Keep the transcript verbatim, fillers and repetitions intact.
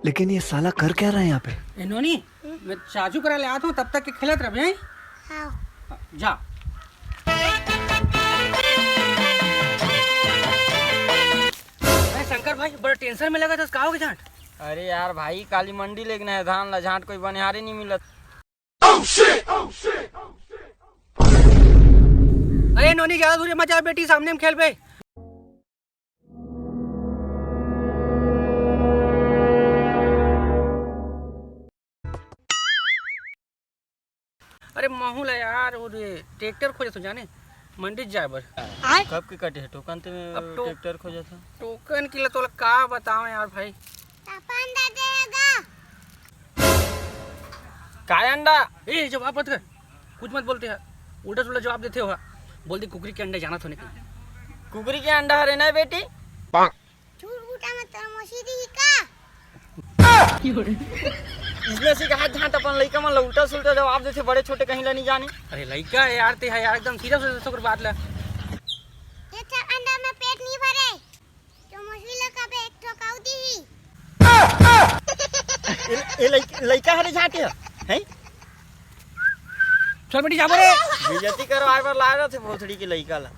लेकिन ये साला कर क्या रहा है यहाँ पे? ए नोनी, मैं चाचू करा ले आत हूँ, तब तक के खेलत रह बे। हाँ। जा। अरे शंकर भाई, बड़ा टेंशन में लगा था, का हो गया झांट? अरे यार भाई, काली मंडी लेगना है धान ला, झांट कोई बनिहारे नहीं मिलत। अरे नोनी, ज्यादा दूर मत जा बेटी, सामने में खेल बे। अरे महू ला यार, वो रे ट्रैक्टर खोजत हो जाने, मंडी जाए बर। कब के कटे है टोकन ते अब टो- ट्रैक्टर खोजत हो? टोकन के लिए तोला का बताओ यार भाई। पापा अंडा देगा। काय अंडा? ए, जवाब मत कर, कुछ मत बोलते हैं, उल्टा सुल्टा जवाब देते हो। बोल दे कुकरी के अंडा जाना तो नहीं। कुकरी के अंडा हरे ना बेटी। झूठ बूटा मत कर, मौसी दी का? इसने से हाथ झांट अपन लइका मन ला उल्टा सुल्टा जवाब देते, बड़े छोटे कहीं ला नहीं जाने। अरे लइका है यार, ते है यार, एकदम सीरियस हो सकल बात ला। ये था अंडा में पेट नहीं भरे। तो मछली ला कबे एक ठो काऊ दी ही। ए, ए लइक-, लइका हरे झांटे ह, हैं? चल बेटी, जाबो रे। बेइज्जती करवाए बर लाए रहथे भोसड़ी के लइका ला।